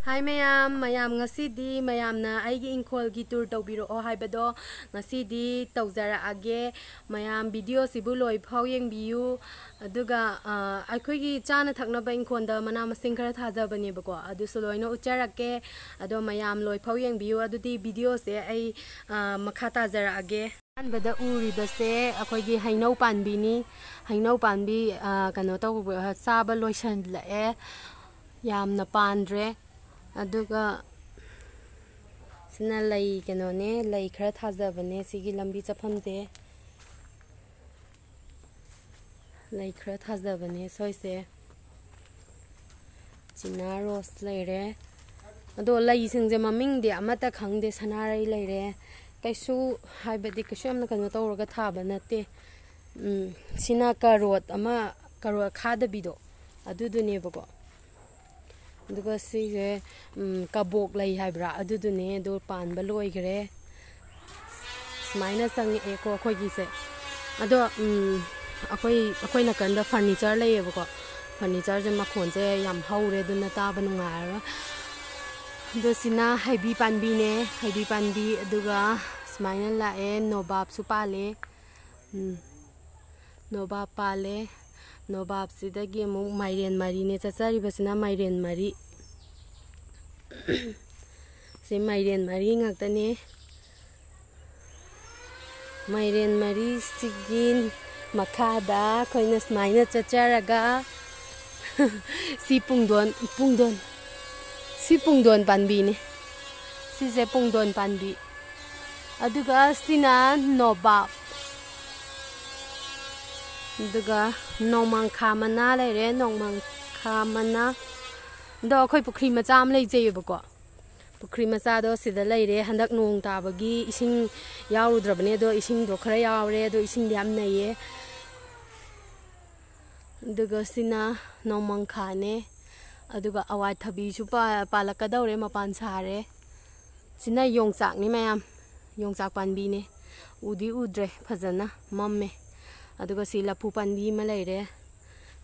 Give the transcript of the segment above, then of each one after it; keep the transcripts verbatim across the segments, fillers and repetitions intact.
ꯍꯥꯏ ꯃꯌꯥꯝ, ꯃꯌꯥꯝ ꯉꯁꯤꯗꯤ ꯃꯌꯥꯝꯅ ꯑꯩꯒꯤ ꯏꯪꯈꯣꯜꯒꯤ tour ꯇꯧꯕꯤꯔꯛꯑꯣ ꯍꯥꯏꯕꯗꯣ ꯉꯁꯤꯗꯤ ꯇꯧꯖꯔꯛꯑꯒꯦ꯫ ꯃꯌꯥꯝ videoꯁꯤꯕꯨ ꯂꯣꯏ ꯐꯥꯎ ꯌꯦꯡꯕꯤꯌꯨ꯫ ꯑꯗꯨꯒ, ꯑ, ꯑꯩꯈꯣꯏꯒꯤ ꯆꯥꯅ ꯊꯛꯅꯕ ꯏꯪꯈꯣꯜꯗ ꯃꯅꯥ ꯃꯁꯤꯡ ꯈꯔ ꯊꯥꯖꯕꯅꯦꯕꯀꯣ, ꯑꯗꯨꯁꯨ ꯂꯣꯏꯅ ꯎꯠꯆꯔꯛꯀꯦ꯫ ꯑꯗꯣ ꯃꯌꯥꯝ ꯂꯣꯏ ꯐꯥꯎ ꯌꯦꯡꯕꯤꯌꯨ꯫ ꯑꯗꯨꯗꯤ videoꯁꯦ ꯑꯩ, ꯑ, ꯃꯈꯥ ꯇꯥꯖꯔꯛꯑꯒꯦ꯫ ꯑꯍꯥꯟꯕꯗ ꯎꯔꯤꯕꯁꯦ ꯑꯩꯈꯣꯏꯒꯤ ꯍꯩꯅꯧ ꯄꯥꯝꯕꯤꯅꯤ꯫ ꯍꯩꯅꯧ ꯄꯥꯝꯕꯤ, ꯑ, ꯀꯩꯅꯣ ꯇꯧꯕ, ꯆꯥꯕ ꯂꯣꯏꯁꯤꯜꯂꯛꯑꯦ꯫ ꯌꯥꯝꯅ ꯄꯥꯟꯗ꯭ꯔꯦ꯫ ꯑꯗꯨꯒ ꯁꯤꯅ ꯂꯩ ꯀꯩꯅꯣꯅꯦ, ꯂꯩ ꯈꯔ ꯊꯥꯖꯕꯅꯦ ꯁꯤꯒꯤ ꯂꯝꯕꯤ ꯆꯠꯐꯝꯁꯦ꯫ ꯂꯩ ꯈꯔ ꯊꯥꯖꯕꯅꯦ ꯁ꯭ꯋꯥꯏꯁꯦ꯫ ꯆꯤꯅꯥ ꯔꯣꯁ ꯂꯩꯔꯦ꯫ ꯑꯗꯣ ꯂꯩꯁꯤꯡꯁꯦ ꯃꯃꯤꯡꯗꯤ ꯑꯃꯠꯇ ꯈꯪꯗꯦ꯫ ꯁꯅꯥꯔꯩ ꯂꯩꯔꯦ꯫ ꯀꯩꯁꯨ ꯍꯥꯏꯕꯗꯤ ꯀꯩꯁꯨ ꯌꯥꯝꯅ ꯀꯩꯅꯣ ꯇꯧꯔꯒ ꯊꯥꯕ ꯅꯠꯇꯦ꯫ ꯎꯝ, ꯁꯤꯅ ꯀꯔꯣꯠ ꯑꯃ, ꯀꯔꯣꯠ ꯈꯥꯗꯕꯤꯗꯣ ꯑꯗꯨꯗꯨꯅꯦꯕꯀꯣ꯫ ꯑꯗꯨꯒ ꯁꯤꯁꯦ, ꯎꯝ, ꯀꯕꯣꯛ ꯂꯩ ꯍꯥꯏꯕ꯭ꯔꯥ ꯑꯗꯨꯗꯨꯅꯦ꯫ ꯑꯗꯣ ꯄꯥꯟꯕ ꯂꯣꯏꯈ꯭ꯔꯦ꯫ ꯁꯨꯃꯥꯏꯅ ꯆꯪꯉꯛꯑꯦꯀꯣ ꯑꯩꯈꯣꯏꯒꯤꯁꯦ꯫ ꯑꯗꯣ, ꯎꯝ, ꯑꯩꯈꯣꯏ, ꯑꯩꯈꯣꯏ ꯅꯥꯀꯟꯗ furniture ꯂꯩꯌꯦꯕꯀꯣ꯫ Furnitureꯁꯦ ꯃꯈꯣꯟꯁꯦ ꯌꯥꯝ ꯍꯧꯔꯦ, ꯑꯗꯨꯅ ꯇꯥꯕ ꯅꯨꯡꯉꯥꯏꯔꯔꯣꯏ꯫ ꯑꯗꯣ ꯁꯤꯅ ꯍꯩꯕꯤ ꯄꯥꯝꯕꯤꯅꯦ, ꯍꯩꯕꯤ ꯄꯥꯝꯕꯤ꯫ ꯑꯗꯨꯒ ꯁꯨꯃꯥꯏꯅ ꯂꯥꯛꯑꯦ, ꯅꯣꯕꯥꯞꯁꯨ ꯄꯥꯜꯂꯦ꯫ ꯎꯝ, ꯅꯣꯕꯥꯞ ꯄꯥꯜꯂꯦ꯫ ꯅꯣꯕꯥꯞꯁꯤꯗꯒꯤ ꯑꯃꯨꯛ ꯃꯥꯏꯔꯦꯟ ꯃꯔꯤꯅꯦ ꯆꯠꯆꯔꯤꯕꯁꯤꯅ, ꯃꯥꯏꯔꯦꯟ ꯃꯔꯤ꯫ ꯁꯤ ꯃꯥꯏꯔꯦꯟ ꯃꯔꯤ ꯉꯥꯛꯇꯅꯦ꯫ ꯃꯥꯏꯔꯦꯟ ꯃꯔꯤꯁꯤꯒꯤ ꯃꯈꯥꯗ ꯑꯩꯈꯣꯏꯅ ꯁꯨꯃꯥꯏꯅ ꯆꯠꯆꯔꯒ ꯁꯤ ꯄꯨꯡꯗꯣꯟ, ꯄꯨꯡꯗꯣꯟ, ꯁꯤ ꯄꯨꯡꯗꯣꯟ ꯄꯥꯝꯕꯤꯅꯤ꯫ ꯁꯤꯁꯦ ꯄꯨꯡꯗꯣꯟ ꯄꯥꯝꯕꯤ꯫ ꯑꯗꯨꯒ ꯁꯤꯅ ꯅꯣꯕꯥꯞ꯫ ꯑꯗꯨꯒ ꯅꯣꯡꯃꯥꯡꯈꯥ ꯃꯅꯥ ꯂꯩꯔꯦ, ꯅꯣꯡꯃꯥꯡꯈꯥ ꯃꯅꯥ꯫ ꯑꯗꯣ ꯑꯩꯈꯣꯏ ꯄꯨꯈ꯭ꯔꯤ ꯃꯆꯥ ꯑꯃ ꯂꯩꯖꯩꯌꯦꯕꯀꯣ꯫ ꯄꯨꯈ꯭ꯔꯤ ꯃꯆꯥꯗꯣ ꯁꯤꯗ ꯂꯩꯔꯦ꯫ ꯍꯟꯗꯛ ꯅꯣꯡ ꯇꯥꯕꯒꯤ ꯏꯁꯤꯡ ꯌꯥꯎꯔꯨꯗ꯭ꯔꯕꯅꯦ, ꯑꯗꯣ ꯏꯁꯤꯡꯗꯣ ꯈꯔ ꯌꯥꯎꯔꯦ, ꯑꯗꯣ ꯏꯁꯤꯡꯗꯤ ꯌꯥꯝ ꯅꯩꯌꯦ꯫ ꯑꯗꯨꯒ ꯁꯤꯅ ꯅꯣꯡꯃꯪꯈꯥꯅꯦ꯫ ꯑꯗꯨꯒ ꯑꯋꯥꯊꯕꯤꯁꯨ ꯄꯥ-, ꯄꯥꯜꯂꯛꯀꯗꯧꯔꯦ, ꯃꯄꯥꯟ ꯁꯥꯔꯦ꯫ ꯁꯤꯅ ꯌꯣꯡꯆꯥꯛꯅꯤ ꯃꯌꯥꯝ, ꯌꯣꯡꯆꯥꯛ ꯄꯥꯝꯕꯤꯅꯦ꯫ ꯎꯗꯤ ꯎꯗ꯭ꯔꯦ, ꯐꯖꯅ ꯃꯝꯃꯦ꯫ ꯑꯗꯨꯒ ꯁꯤ ꯂꯐꯨ ꯄꯥꯝꯕꯤ ꯑꯃ ꯂꯩꯔꯦ꯫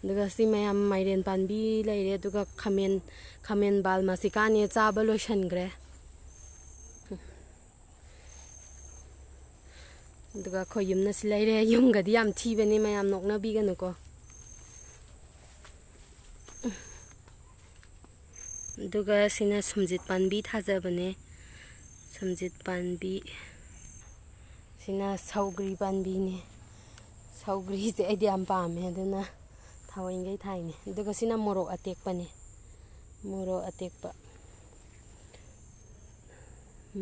ꯑꯗꯨꯒ ꯁꯤ ꯃꯌꯥꯝ ꯃꯥꯏꯔꯦꯟ ꯄꯥꯝꯕꯤ ꯂꯩꯔꯦ, ꯑꯗꯨꯒ ꯈꯥꯃꯦꯟ, ꯈꯥꯃꯦꯟ ꯕꯥꯜ ꯃꯥꯁꯤꯀꯥꯅꯦ, ꯆꯥꯕ ꯂꯣꯏꯁꯟꯈ꯭ꯔꯦ꯫ ꯑꯗꯨꯒ ꯑꯩꯈꯣꯏ ꯌꯨꯝꯅ ꯁꯤ ꯂꯩꯔꯦ꯫ ꯌꯨꯝꯒꯗꯤ ꯌꯥꯝ ꯊꯤꯕꯅꯦ, ꯃꯌꯥꯝ ꯅꯣꯛꯅꯕꯤꯒꯅꯨꯀꯣ꯫ ꯑꯗꯨꯒ ꯁꯤꯅ ꯁꯨꯝꯖꯤꯠ ꯄꯥꯝꯕꯤ ꯊꯥꯖꯕꯅꯦ꯫ ꯁꯨꯝꯖꯤꯠ ꯄꯥꯝꯕꯤ꯫ ꯁꯤꯅ ꯁꯧꯒ꯭ꯔꯤ ꯄꯥꯝꯕꯤꯅꯦ꯫ ꯁꯧꯒ꯭ꯔꯤꯁꯦ ꯑꯩꯗꯤ ꯌꯥꯝ ꯄꯥꯝꯃꯦ, ꯑꯗꯨꯅ ꯊꯥꯑꯣꯏꯈꯩ ꯊꯥꯏꯅꯦ꯫ ꯑꯗꯨꯒ ꯁꯤꯅ ꯃꯣꯔꯣꯛ ꯑꯇꯦꯛꯄꯅꯦ꯫ ꯃꯣꯔꯣꯛ ꯑꯇꯦꯛꯄ꯫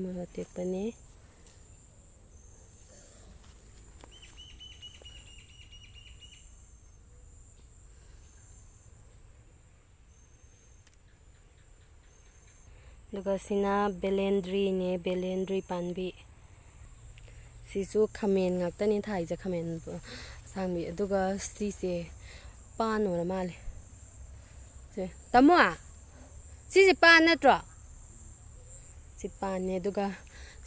ꯃꯣꯔꯣꯛ ꯑꯇꯦꯛꯄꯅꯦ꯫ ꯑꯗꯨꯒ ꯁꯤꯅ ꯕꯦꯂꯦꯟꯗ꯭ꯔꯤꯅꯦ, ꯕꯦꯂꯦꯟꯗ꯭ꯔꯤ ꯄꯥꯝꯕꯤ꯫ ꯁꯤꯁꯨ ꯈꯥꯃꯦꯟ ꯉꯥꯛꯇꯅꯦ ꯊꯥꯏꯁꯦ, ꯈꯥꯃꯦꯟ ꯑꯁꯥꯡꯕꯤ꯫ ꯑꯗꯨꯒ ꯁꯤꯁꯦ ꯄꯥꯟ ꯑꯣꯏꯔ ꯃꯥꯜꯂꯦ꯫ ꯁꯦ, ꯇꯥꯃꯣ, ꯁꯤꯁꯦ ꯄꯥꯟ ꯅꯠꯇ꯭ꯔꯣ? ꯁꯤ ꯄꯥꯟꯅꯦ꯫ ꯑꯗꯨꯒ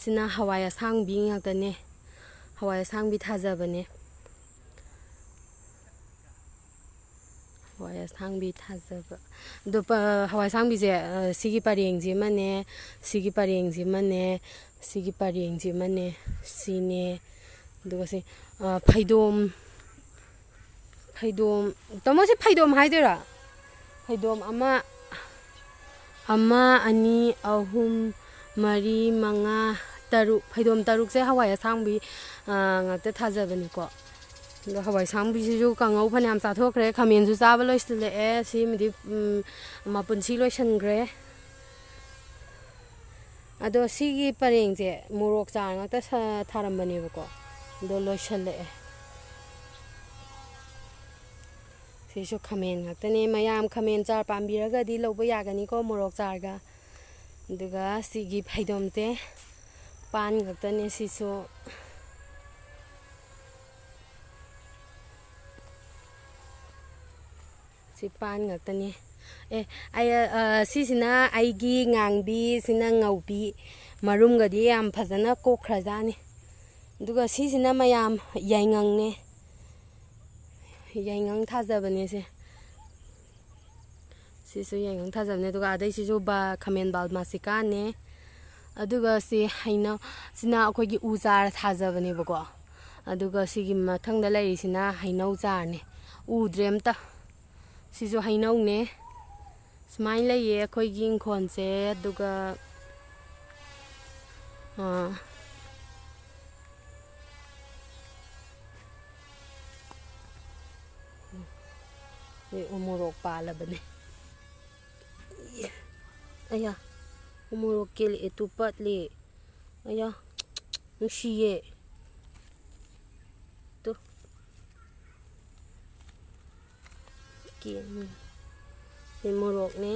ꯁꯤꯅ ꯍꯋꯥꯏ ꯑꯁꯥꯡꯕꯤ ꯉꯥꯛꯇꯅꯦ, ꯍꯋꯥꯏ ꯑꯁꯥꯡꯕꯤ ꯊꯥꯖꯕꯅꯦ꯫ ꯍꯋꯥꯏ ꯑꯁꯥꯡꯕꯤ ꯊꯥꯖꯕ꯫ ꯑꯗꯣ ꯄ-, ꯍꯋꯥꯏ ꯑꯁꯥꯡꯕꯤꯁꯦ, ꯑ, ꯁꯤꯒꯤ ꯄꯔꯦꯡꯁꯤ ꯑꯃꯅꯦ, ꯁꯤꯒꯤ ꯄꯔꯦꯡꯁꯤ ꯑꯃꯅꯦ, ꯁꯤꯒꯤ ꯄꯔꯦꯡꯁꯤ ꯑꯃꯅꯦ, ꯁꯤꯅꯦ꯫ ꯑꯗꯨꯒ ꯁꯤ, ꯑ, ꯐꯩꯗꯣꯝ, ꯐꯩꯗꯣꯝ, ꯇꯥꯃꯣ, ꯁꯤ ꯐꯩꯗꯣꯝ ꯍꯥꯏꯗꯣꯏꯔꯥ? ꯐꯩꯗꯣꯝ ꯑꯃ, ꯑꯃ, ꯑꯅꯤ, ꯑꯍꯨꯝ, ꯃꯔꯤ, ꯃꯉꯥ, ꯇꯔꯨꯛ, ꯐꯩꯗꯣꯝ ꯇꯔꯨꯛꯁꯦ ꯍꯋꯥꯏ ꯑꯁꯥꯡꯕꯤ, ꯑ, ꯉꯥꯛꯇ ꯊꯥꯖꯕꯅꯤꯀꯣ꯫ ꯑꯗꯣ ꯍꯋꯥꯏ ꯑꯁꯥꯡꯕꯤꯁꯤꯁꯨ ꯀꯥꯡꯉꯧ ꯐꯅꯌꯥꯝ ꯆꯥꯊꯣꯛꯈ꯭ꯔꯦ, ꯈꯥꯃꯦꯟꯁꯨ ꯆꯥꯕ ꯂꯣꯏꯁꯤꯜꯂꯛꯑꯦ, ꯁꯤꯃꯗꯤ, ꯎꯝ, ꯃꯄꯨꯟꯁꯤ ꯂꯣꯏꯁꯤꯟꯈ꯭ꯔꯦ꯫ ꯑꯗꯣ ꯁꯤꯒꯤ ꯄꯔꯦꯡꯁꯦ ꯃꯣꯔꯣꯛ ꯆꯥꯔ ꯉꯥꯛꯇ ꯁꯥ-, ꯊꯥꯔꯝꯕꯅꯦꯕꯀꯣ, ꯑꯗꯣ ꯂꯣꯏꯁꯤꯜꯂꯛꯑꯦ꯫ ꯁꯤꯁꯨ ꯈꯥꯃꯦꯟ ꯉꯥꯛꯇꯅꯦ꯫ ꯃꯌꯥꯝ ꯈꯥꯃꯦꯟ ꯆꯥꯔ ꯄꯥꯝꯕꯤꯔꯒꯗꯤ ꯂꯧꯕ ꯌꯥꯒꯅꯤꯀꯣ, ꯃꯣꯔꯣꯛ ꯆꯥꯔꯒ꯫ ꯑꯗꯨꯒ ꯁꯤꯒꯤ ꯐꯩꯗꯣꯝꯁꯦ ꯄꯥꯟ ꯉꯥꯛꯇꯅꯦ ꯁꯤꯁꯨ꯫ ꯁꯤ ꯄꯥꯟ ꯉꯥꯛꯇꯅꯦ꯫ ꯑꯦ, ꯑꯩ, ꯑ, ꯁꯤꯁꯤꯅ ꯑꯩꯒꯤ ꯉꯥꯡꯕꯤ, ꯁꯤꯅ ꯉꯧꯕꯤ꯫ ꯃꯔꯨꯝꯒꯗꯤ ꯌꯥꯝ ꯐꯖꯅ ꯀꯣꯛꯈ꯭ꯔꯖꯥꯠꯅꯤ꯫ ꯑꯗꯨꯒ ꯁꯤꯁꯤꯅ ꯃꯌꯥꯝ ꯌꯥꯏꯉꯪꯅꯦ꯫ ꯌꯥꯏꯉꯪ ꯊꯥꯖꯕꯅꯦ ꯁꯦ꯫ ꯁꯤꯁꯨ ꯌꯥꯏꯉꯪ ꯊꯥꯖꯕꯅꯦ꯫ ꯑꯗꯨꯒ ꯑꯗꯩꯁꯤꯁꯨ ꯕ-, ꯈꯥꯃꯦꯟ ꯕꯥꯜꯃꯥꯁꯤꯀꯥꯅꯦ꯫ ꯑꯗꯨꯒ ꯁꯤ ꯍꯩꯅꯧ, ꯁꯤꯅ ꯑꯩꯈꯣꯏꯒꯤ ꯎ ꯆꯥꯔ ꯊꯥꯖꯕꯅꯦꯕꯀꯣ꯫ ꯑꯗꯨꯒ ꯁꯤꯒꯤ ꯃꯊꯪꯗ ꯂꯩꯔꯤꯁꯤꯅ ꯍꯩꯅꯧ ꯆꯥꯔꯅꯦ꯫ ꯎꯗ꯭ꯔꯦ ꯑꯝꯇ꯫ ꯁꯤꯁꯨ ꯍꯩꯅꯧꯅꯦ꯫ ꯁꯨꯃꯥꯏꯅ ꯂꯩꯌꯦ ꯑꯩꯈꯣꯏꯒꯤ ꯏꯪꯈꯣꯜꯁꯦ꯫ ꯑꯗꯨꯒ, ꯑꯥ, ꯎꯃꯣꯔꯣꯛ ꯄꯥꯜꯂꯕꯅꯦ꯫ ꯑꯌꯥ, ꯎꯃꯣꯔꯣꯛ ꯀꯦꯜꯂꯛꯑꯦ ꯇꯨ ꯄꯠꯂꯦ꯫ ꯑꯌꯥ, ꯅꯨꯡꯁꯤꯌꯦ꯫ ꯇꯨ꯫ ꯀꯦꯟ-, ꯁꯤ ꯃꯣꯔꯣꯛꯅꯦ꯫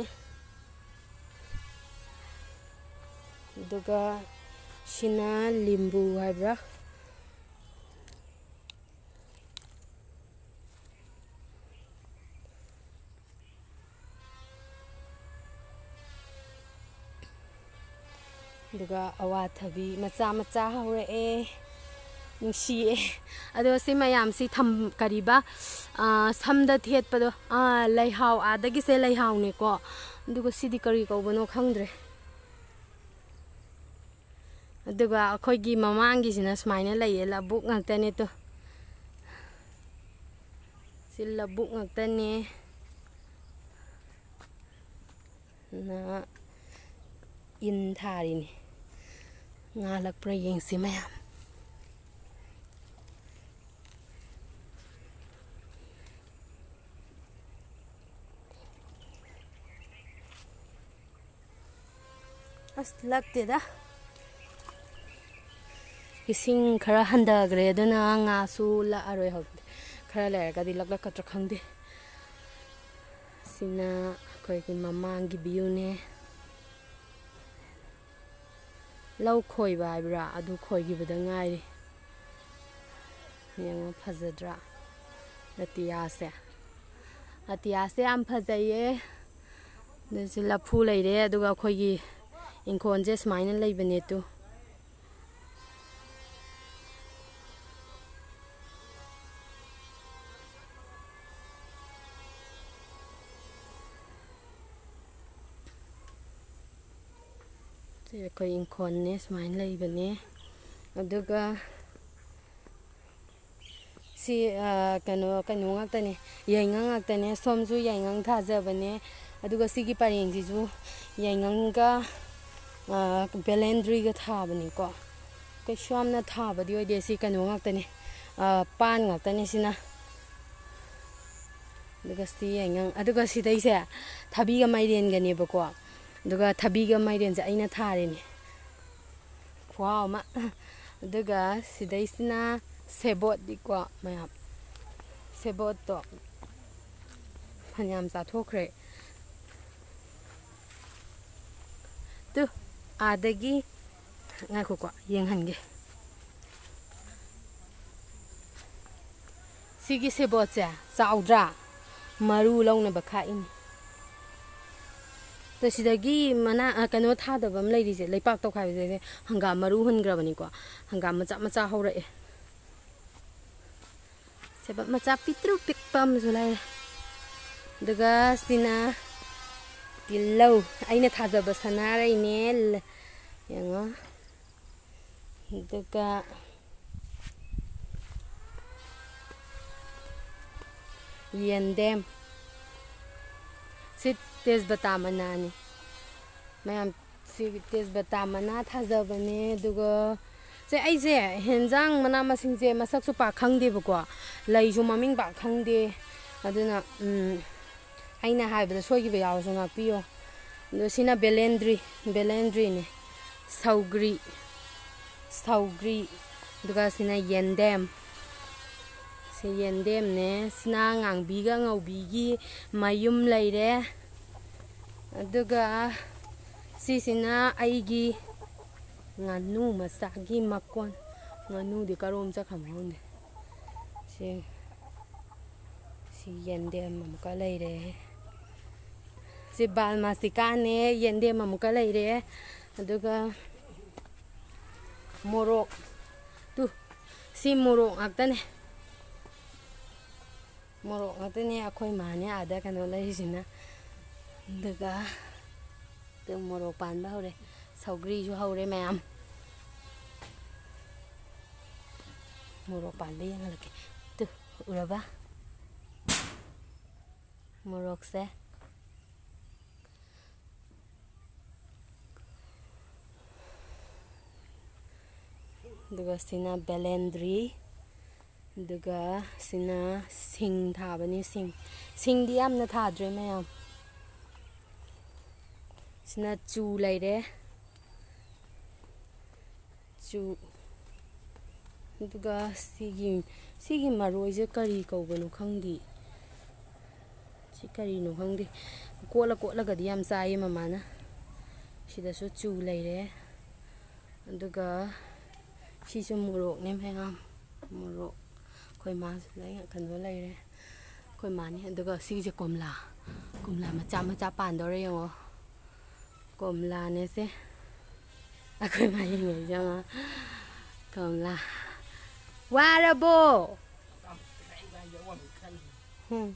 ꯑꯗꯨꯒ ꯁꯤꯅ ꯂꯤꯝꯕꯨ ꯍꯥꯏꯕ꯭ꯔꯥ? ꯑꯗꯨꯒ ꯑꯋꯥꯊꯕꯤ ꯃꯆꯥ ꯃꯆꯥ ꯍꯧꯔꯛꯑꯦ꯫ ꯅꯨꯡꯁꯤꯌꯦ꯫ ꯑꯗꯣ ꯁꯤ ꯃꯌꯥꯝꯁꯤ ꯊꯝ-, ꯀꯔꯤꯕ, ꯑꯥ, ꯁꯝꯗ ꯊꯦꯠꯄꯗꯣ, ꯑꯥ, ꯂꯩꯍꯥꯎ, ꯑꯥꯗꯒꯤꯁꯦ ꯂꯩꯍꯥꯎꯅꯦꯀꯣ꯫ ꯑꯗꯨꯒ ꯁꯤꯗꯤ ꯀꯔꯤ ꯀꯧꯕꯅꯣ ꯈꯪꯗ꯭ꯔꯦ꯫ ꯑꯗꯨꯒ ꯑꯩꯈꯣꯏꯒꯤ ꯃꯃꯥꯡꯒꯤꯁꯤꯅ ꯁꯨꯃꯥꯏꯅ ꯂꯩꯌꯦ, ꯂꯧꯕꯨꯛ ꯉꯥꯛꯇꯅꯦ ꯇꯨ꯫ ꯁꯤ ꯂꯧꯕꯨꯛ ꯉꯥꯛꯇꯅꯦ꯫ ꯅ ꯏꯟ ꯊꯥꯔꯤꯅꯤ꯫ ꯉꯥꯜꯂꯛꯄ꯭ꯔꯥ ꯌꯦꯡꯁꯤ ꯃꯌꯥꯝ꯫ ꯑꯁ, ꯂꯛꯇꯦꯗ꯫ ꯏꯁꯤꯡ ꯈꯔ ꯍꯟꯊꯈ꯭ꯔꯦ, ꯑꯗꯨꯅ ꯉꯥꯁꯨ ꯂꯛꯑꯔꯣꯏ ꯍꯧꯖꯤꯛ꯫ ꯈꯔ ꯂꯩꯔꯒꯗꯤ ꯂꯛꯂꯛꯀꯗ꯭ꯔꯥ ꯈꯪꯗꯦ꯫ ꯁꯤꯅ ꯑꯩꯈꯣꯏꯒꯤ ꯃꯃꯥꯡꯒꯤ ꯚ꯭ꯌꯨꯅꯦ꯫ ꯂꯧ ꯈꯣꯏꯕ ꯍꯥꯏꯕ꯭ꯔꯥ? ꯑꯗꯨ ꯈꯣꯏꯈꯤꯕꯗ ꯉꯥꯏꯔꯤ꯫ ꯌꯦꯡꯉꯣ, ꯐꯖꯗ꯭ꯔꯥ? ꯑꯇꯤꯌꯥꯁꯦ꯫ ꯑꯇꯤꯌꯥꯁꯦ ꯌꯥꯝ ꯐꯖꯩꯌꯦ꯫ ꯑꯗꯨꯁꯨ ꯂꯐꯨ ꯂꯩꯔꯦ, ꯑꯗꯨꯒ ꯑꯩꯈꯣꯏꯒꯤ ꯏꯪꯈꯣꯜꯁꯦ ꯁꯨꯃꯥꯏꯅ ꯂꯩꯕꯅꯦ ꯇꯨ꯫ ꯁꯤ ꯑꯩꯈꯣꯏ ꯏꯪꯈꯣꯜꯅꯦ, ꯁꯨꯃꯥꯏꯅ ꯂꯩꯕꯅꯦ꯫ ꯑꯗꯨꯒ ꯁꯤ, ꯑ, ꯀꯩꯅꯣ, ꯀꯩꯅꯣ ꯉꯥꯛꯇꯅꯦ, ꯌꯥꯏꯉꯪ ꯉꯥꯛꯇꯅꯦ꯫ ꯁꯣꯝꯁꯨ ꯌꯥꯏꯉꯪ ꯊꯥꯖꯕꯅꯦ꯫ ꯑꯗꯨꯒ ꯁꯤꯒꯤ ꯄꯔꯦꯡꯁꯤꯁꯨ ꯌꯥꯏꯉꯪꯒ, ꯑ, ꯕꯦꯂꯦꯟꯗ꯭ꯔꯤꯒ ꯊꯥꯕꯅꯤꯀꯣ꯫ ꯀꯩꯁꯨ ꯌꯥꯝꯅ ꯊꯥꯕꯗꯤ ꯑꯣꯏꯗꯦ꯫ ꯁꯤ ꯀꯩꯅꯣ ꯉꯥꯛꯇꯅꯦ, ꯑ, ꯄꯥꯟ ꯉꯥꯛꯇꯅꯦ ꯁꯤꯅ꯫ ꯑꯗꯨꯒ ꯁꯤ ꯌꯥꯏꯉꯪ, ꯑꯗꯨꯒ ꯁꯤꯗꯩꯁꯦ ꯊꯕꯤꯒ ꯃꯥꯏꯔꯦꯟꯒꯅꯦꯕꯀꯣ꯫ ꯑꯗꯨꯒ ꯊꯕꯤꯒ ꯃꯥꯏꯔꯦꯟꯁꯦ ꯑꯩꯅ ꯊꯥꯔꯤꯅꯦ꯫ ꯈꯨꯍꯥꯎ ꯑꯃ꯫ ꯑꯗꯨꯒ ꯁꯤꯗꯩꯁꯤꯅ ꯁꯦꯕꯣꯠꯅꯤꯀꯣ ꯃꯌꯥꯝ꯫ ꯁꯦꯕꯣꯠꯇꯣ ꯐꯅꯌꯥꯝ ꯆꯥꯊꯣꯛꯈ꯭ꯔꯦ꯫ ꯇꯨ, ꯑꯥꯗꯒꯤ, ꯉꯥꯏꯈꯣꯀꯣ, ꯌꯦꯡꯍꯟꯒꯦ꯫ ꯁꯤꯒꯤ ꯁꯦꯕꯣꯠꯁꯦ ꯆꯥꯎꯗ꯭ꯔꯥ? ꯃꯔꯨ ꯂꯧꯅꯕ ꯈꯥꯛꯏꯅꯤ꯫ ꯑꯗꯣ ꯁꯤꯗꯒꯤ ꯃꯅꯥ, ꯑ, ꯀꯩꯅꯣ ꯊꯥꯗꯕ ꯑꯃ ꯂꯩꯔꯤꯁꯦ, ꯂꯩꯄꯥꯛ ꯇꯧꯈꯥꯏꯕꯁꯦ, ꯍꯪꯒꯥꯝ ꯃꯔꯨ ꯍꯨꯟꯈ꯭ꯔꯕꯅꯤꯀꯣ꯫ ꯍꯪꯒꯥꯝ ꯃꯆꯥ ꯃꯆꯥ ꯍꯧꯔꯛꯑꯦ꯫ ꯁꯦꯕꯣꯠ ꯃꯆꯥ ꯄꯤꯛꯇ꯭ꯔꯨ ꯄꯤꯛꯄ ꯑꯃꯁꯨ ꯂꯩꯔꯦ꯫ ꯑꯗꯨꯒ ꯁꯤꯅ ꯇꯤꯜꯍꯧ꯫ ꯑꯩꯅ ꯊꯥꯖꯕ ꯁꯅꯥꯔꯩꯅꯦ꯫ ꯂ-, ꯌꯦꯡꯉꯣ꯫ ꯑꯗꯨꯒ ꯌꯦꯟꯗꯦꯝ꯫ ꯁꯤ ꯇꯦꯖꯄꯇꯥ ꯃꯅꯥꯅꯤ꯫ ꯃꯌꯥꯝ, ꯁꯤ ꯇꯦꯖꯄꯇꯥ ꯃꯅꯥ ꯊꯥꯖꯕꯅꯦ꯫ ꯑꯗꯨꯒ ꯁꯦ, ꯑꯩꯁꯦ ꯍꯦꯟꯖꯥꯡ ꯃꯅꯥ ꯃꯁꯤꯡꯁꯦ ꯃꯁꯛꯁꯨ ꯄꯥꯛ ꯈꯪꯗꯦꯕꯀꯣ, ꯂꯩꯁꯨ ꯃꯃꯤꯡ ꯄꯥꯛ ꯈꯪꯗꯦ꯫ ꯑꯗꯨꯅ, ꯎꯝ, ꯑꯩꯅ ꯍꯥꯏꯕꯗ ꯁꯣꯏꯈꯤꯕ ꯌꯥꯎꯔꯁꯨ ꯉꯥꯛꯄꯤꯌꯣ꯫ ꯑꯗꯣ ꯁꯤꯅ ꯕꯦꯂꯦꯟꯗ꯭ꯔꯤ, ꯕꯦꯂꯦꯟꯗ꯭ꯔꯤꯅꯦ꯫ ꯁꯧꯒ꯭ꯔꯤ, ꯁꯧꯒ꯭ꯔꯤ꯫ ꯑꯗꯨꯒ ꯁꯤꯅ ꯌꯦꯟꯗꯦꯝ꯫ ꯁꯤ ꯌꯦꯟꯗꯦꯝꯅꯦ꯫ ꯁꯤꯅ ꯉꯥꯡꯕꯤꯒ ꯉꯧꯕꯤꯒꯤ ꯃꯌꯨꯝ ꯂꯩꯔꯦ꯫ ꯑꯗꯨꯒ ꯁꯤꯁꯤꯅ ꯑꯩꯒꯤ ꯉꯥꯅꯨ ꯃꯆꯥꯒꯤ ꯃꯀꯣꯟ꯫ ꯉꯥꯅꯨꯗꯤ ꯀꯔꯣꯝ ꯆꯠꯈ꯭ꯔꯕꯅꯣ ꯈꯪꯗꯦ꯫ ꯁꯤ, ꯁꯤ ꯌꯦꯟꯗꯦꯝ ꯑꯃꯨꯛꯀ ꯂꯩꯔꯦ꯫ ꯁꯤ ꯕꯥꯜ ꯃꯥꯁꯤꯀꯥꯅꯦ, ꯌꯦꯟꯗꯦꯝ ꯑꯃꯨꯛꯀ ꯂꯩꯔꯦ꯫ ꯑꯗꯨꯒ ꯃꯣꯔꯣꯛ, ꯇꯨ, ꯁꯤ ꯃꯣꯔꯣꯛ ꯉꯥꯛꯇꯅꯦ꯫ ꯃꯣꯔꯣꯛ ꯉꯥꯛꯇꯅꯦ ꯑꯩꯈꯣꯏ ꯃꯥꯅꯦ ꯑꯥꯗ ꯀꯩꯅꯣ ꯂꯩꯔꯤꯁꯤꯅ꯫ ꯑꯗꯨꯒ ꯇꯨ ꯃꯣꯔꯣꯛ ꯄꯥꯟꯕ ꯍꯧꯔꯦ꯫ ꯁꯧꯒ꯭ꯔꯤꯁꯨ ꯍꯧꯔꯦ ꯃꯌꯥꯝ꯫ ꯃꯣꯔꯣꯛ ꯄꯥꯟꯕ ꯌꯦꯡꯍꯜꯂꯛꯀꯦ꯫ ꯇꯨ, ꯎꯔꯕ? ꯃꯣꯔꯣꯛꯁꯦ꯫ ꯑꯗꯨꯒ ꯁꯤꯅ ꯕꯦꯂꯦꯟꯗ꯭ꯔꯤ꯫ ꯑꯗꯨꯒ ꯁꯤꯅ ꯁꯤꯡ ꯊꯥꯕꯅꯤ, ꯁꯤꯡ꯫ ꯁꯤꯡꯗꯤ ꯌꯥꯝꯅ ꯊꯥꯗ꯭ꯔꯦ ꯃꯌꯥꯝ꯫ ꯁꯤꯅ ꯆꯨ ꯂꯩꯔꯦ꯫ ꯆꯨ꯫ ꯑꯗꯨꯒ ꯁꯤꯒꯤ, ꯁꯤꯒꯤ ꯃꯔꯣꯏꯁꯦ ꯀꯔꯤ ꯀꯧꯕꯅꯣ ꯈꯪꯗꯦ꯫ ꯁꯤ ꯀꯔꯤꯅꯣ ꯈꯪꯗꯦ꯫ ꯀꯣꯠꯂ ꯀꯣꯠꯂꯒꯗꯤ ꯌꯥꯝ ꯆꯥꯏꯌꯦ ꯃꯃꯥꯅ꯫ ꯁꯤꯗꯁꯨ ꯆꯨ ꯂꯩꯔꯦ꯫ ꯑꯗꯨꯒ ꯁꯤꯁꯨ ꯃꯣꯔꯣꯛꯅꯦ ꯃꯌꯥꯝ꯫ ꯃꯣꯔꯣꯛ꯫ ꯑꯩꯈꯣꯏ ꯃꯥꯁꯨ ꯂꯩ, ꯀꯩꯅꯣ ꯂꯩꯔꯦ꯫ ꯑꯩꯈꯣꯏ ꯃꯥꯅꯤ꯫ ꯑꯗꯨꯒ ꯁꯤꯒꯤꯁꯦ ꯀꯣꯝꯂꯥ꯫ ꯀꯣꯝꯂꯥ ꯃꯆꯥ ꯃꯆꯥ ꯄꯥꯟꯗꯧꯔꯦ ꯌꯦꯡꯉꯣ꯫ ꯀꯣꯝꯂꯥꯅꯦꯁꯦ꯫ ꯑꯩꯈꯣꯏ ꯃꯥ ꯌꯦꯡꯉꯛꯏꯁꯦ ꯌꯦꯡꯉꯣ꯫ ꯀꯣꯝꯂꯥ꯫ ꯋꯥꯔꯕꯣ? ꯎꯝ꯫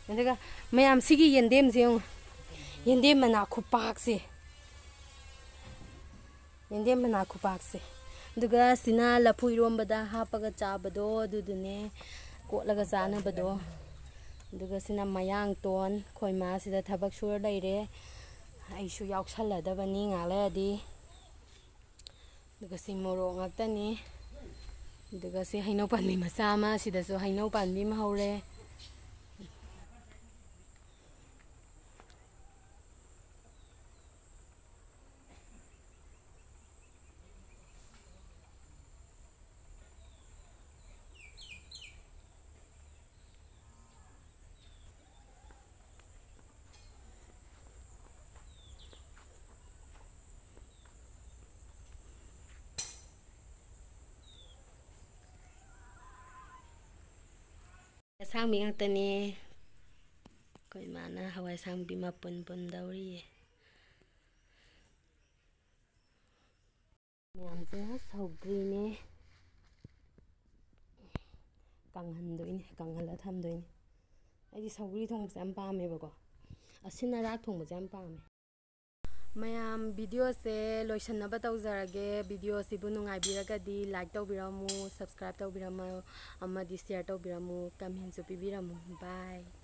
ꯑꯗꯨꯒ ꯃꯌꯥꯝ ꯁꯤꯒꯤ ꯌꯦꯟꯗꯦꯝꯁꯦ ꯌꯦꯡꯉꯣ꯫ ꯌꯦꯟꯗꯦꯝ ꯃꯅꯥ ꯈꯨꯄꯥꯛꯁꯦ꯫ ꯌꯦꯟꯗꯦꯝ ꯃꯅꯥ ꯈꯨꯄꯥꯛꯁꯦ꯫ ꯑꯗꯨꯒ ꯁꯤꯅ ꯂꯐꯨ ꯏꯔꯣꯝꯕꯗ ꯍꯥꯞꯄꯒ ꯆꯥꯕꯗꯣ ꯑꯗꯨꯗꯨꯅꯦ, ꯀꯣꯠꯂꯒ ꯆꯥꯅꯕꯗꯣ꯫ ꯑꯗꯨꯒ ꯁꯤꯅ ꯃꯌꯥꯡꯇꯣꯟ, ꯑꯩꯈꯣꯏ ꯃꯥ ꯁꯤꯗ ꯊꯕꯛ ꯁꯨꯔ ꯂꯩꯔꯦ꯫ ꯑꯩꯁꯨ ꯌꯥꯎꯁꯜꯂꯗꯕꯅꯤ ꯉꯥꯏꯍꯥꯛ ꯂꯩꯔꯗꯤ꯫ ꯑꯗꯨꯒ ꯁꯤ ꯃꯣꯔꯣꯛ ꯉꯥꯛꯇꯅꯤ꯫ ꯑꯗꯨꯒ ꯁꯤ ꯍꯩꯅꯧ ꯄꯥꯝꯕꯤ ꯃꯆꯥ ꯑꯃ, ꯁꯤꯗꯁꯨ ꯍꯩꯅꯧ ꯄꯥꯝꯕꯤ ꯑꯃ ꯍꯧꯔꯦ꯫ ꯑꯁꯥꯡꯕꯤ ꯉꯥꯛꯇꯅꯦ꯫ ꯑꯩꯈꯣꯏ ꯏꯃꯥꯅ ꯍꯋꯥꯏ ꯑꯁꯥꯡꯕꯤ ꯃꯄꯨꯟ ꯄꯨꯟꯗꯧꯔꯤꯌꯦ꯫ ꯃꯌꯥꯝꯁꯤꯅ ꯁꯧꯒ꯭ꯔꯤꯅꯦ꯫ ꯀꯪꯍꯟꯗꯣꯏꯅꯦ, ꯀꯪꯍꯜꯂ ꯊꯝꯗꯣꯏꯅꯦ꯫ ꯑꯩꯗꯤ ꯁꯧꯒ꯭ꯔꯤ ꯊꯣꯡꯕꯁꯦ ꯌꯥꯝ ꯄꯥꯝꯃꯦꯕꯀꯣ꯫ ꯑꯁꯤꯟ ꯑꯔꯥꯛ ꯊꯣꯡꯕꯁꯦ ꯌꯥꯝ ꯄꯥꯝꯃꯦ꯫ ꯃꯌꯥꯝ, ꯚꯤꯗꯤꯑꯣꯁꯦ ꯂꯣꯏꯁꯟꯅꯕ ꯇꯧꯖꯔꯒꯦ꯫ ꯚꯤꯗꯤꯑꯣꯁꯤꯕꯨ ꯅꯨꯡꯉꯥꯏꯕꯤꯔꯒꯗꯤ like ꯇꯧꯕꯤꯔꯝꯃꯨ, subscribe ꯇꯧꯕꯤꯔꯝꯃꯨ, ꯑꯃꯗꯤ share ꯇꯧꯕꯤꯔꯝꯃꯨ, commentꯁꯨ ꯄꯤꯕꯤꯔꯝꯃꯨ꯫ Bye꯫